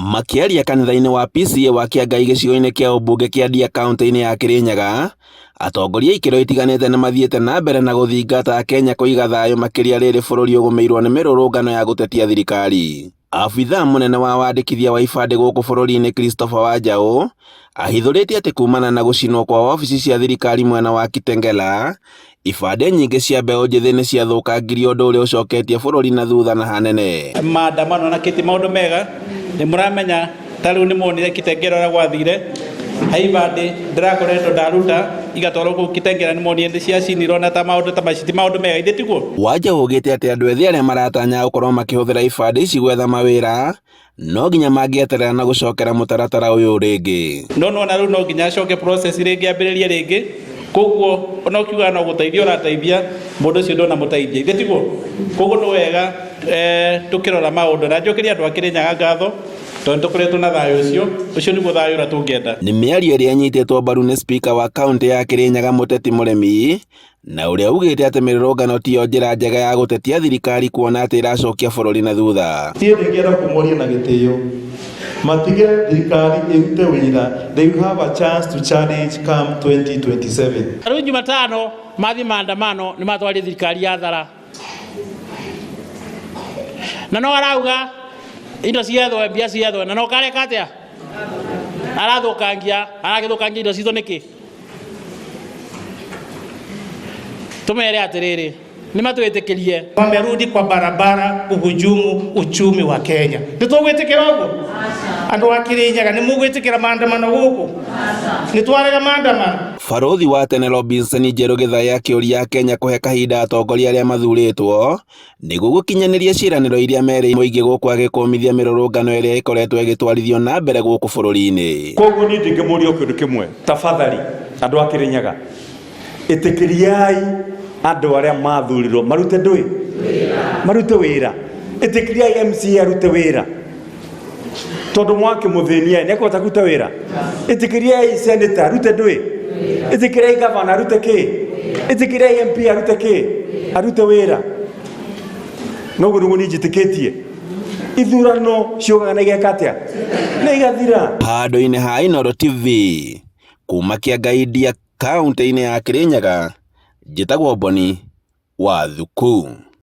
Makĩaria kanitha-inĩ wa PCEA wa Kĩangai gĩcigo-inĩ kĩa ũmbunge kĩa Ndia kaũntĩ-inĩ ya Kĩrĩnyaga, atongoria a ikĩro itiganĩte nĩ mathiĩte na mbere na gũthingata Akenya kũiga thayũ makĩria rĩrĩ bũrũri ũgũmĩirwo nĩ mĩrũrũngano ya gũtetia thirikari. Abithaa mũnene wa wandĩkithia wa ibandĩ gũkũ bũrũri-inĩ Christopher Wanjaũ ahithũrĩtie atĩ kumana na gũcinwo kwa wabici cia thirikari mwena wa Kitengela, ibandĩ nyingĩ cia mbeũ njĩthĩ nĩ ciathũkangirio ũndũ ũrĩa ũcoketie bũrũri na thutha na hanene. Maandamano na kĩti maũndũ mega nĩ mũramenya ta rĩu nĩ muonire Kitengela ũrĩa gwathire he ibandĩ ndĩrakoretwo ndaruta igatwarwo kũu Kitengela nĩ muonire nĩ ciacinirwo na ta maũndũ ta macio ti maũndũ mega ithe tiguo. Wanja augĩte atĩ andũ ethĩ arĩa maratanya gũkorwo makĩhũthĩra ibandĩ ici gwetha mawĩra no nginya mangĩeterera na gũcokera mũtaratara ũyũ rĩngĩ. No nona rĩu no nginya acoke process rĩngĩ ambĩrĩrie rĩngĩ koguo ona ũkiuga no gũteithia ũrateithia mũndũ ũcio ndũnamũteithia ithe tiguo. Koguo nĩ wega tũkĩrora maũndũ na njokerie andũ a Kĩrĩnyaga ngatho tondũ nĩ tũkoretwo na thayũ ũcio ũcio nĩguo thayũ ũrĩa tũngĩenda. Nĩ mĩario ĩrĩa ĩnyitĩtwo mbaru nĩ spika wa kaũntĩ ya Kĩrĩnyaga Mũteti Mũremi na ũrĩa ugĩte atĩ mĩrũrũngano tiyo njĩra njega ya gũtetia thirikari kuona atĩ ĩracokia bũrũri na thutha. Niĩ ndingĩenda kũmoria na gĩtĩo matige thirikari ĩrute wĩra, they will have a chance to challenge come 2027. Rĩu Jumatano mathiĩ maandamano nĩ matwarie thirikari ya thara na no arauga indo ciethwe mbia ciethwe na no kareka atia arathũkangia aragĩthũkangia indo citũ nĩkĩ tumere atiriri nĩ matwĩtĩkĩrie. Wamerudi kwa barabara kuhujumu uchumi wa Kenya. Nĩ tũgwĩtĩkĩra ũguo? Andũ a Kĩrĩnyaga nĩ mũgwĩtĩkĩra maandamano gũkũ? Nĩ twarega maandamano? Barũthi wa tene Robinson Njerũ Gĩthai akĩũria Akenya kũhe kahinda atongoria arĩa mathurĩtwo nĩguo gũkinyanĩria ciĩranĩro iria merĩire mũingĩ gũkũ agĩkũmithia mĩrũrũngano ĩrĩa ĩkoretwo ĩgĩtwarithio na mbere gũkũ bũrũri-inĩ. Koguo niĩ ndingĩmũria o kĩndũ kĩmwe, tafadhali andũ a Kĩrĩnyaga, ĩtĩkĩriai andũ arĩa mathurirwo marute ndũĩ marute wĩra, ĩtĩkĩriai MCA arute wĩra tondũ mwakĩmũthĩnia nĩ ekũhota kũruta wĩra. Ĩtĩkĩriai senator arute ndũĩ, ĩtĩkĩriai gavana arute kĩ, ĩtĩkĩriai MP arute kĩ, arute wĩra. Noguo nĩguo niĩ njĩtĩkĩtie ithurano ciũkaga na igeka atĩa na igathira. Handũ-inĩ ha Inooro TV kuma Kĩangai Ndia kaũntĩ-inĩ ya Kĩrĩnyaga, njĩtagwo Boni wa Thuku.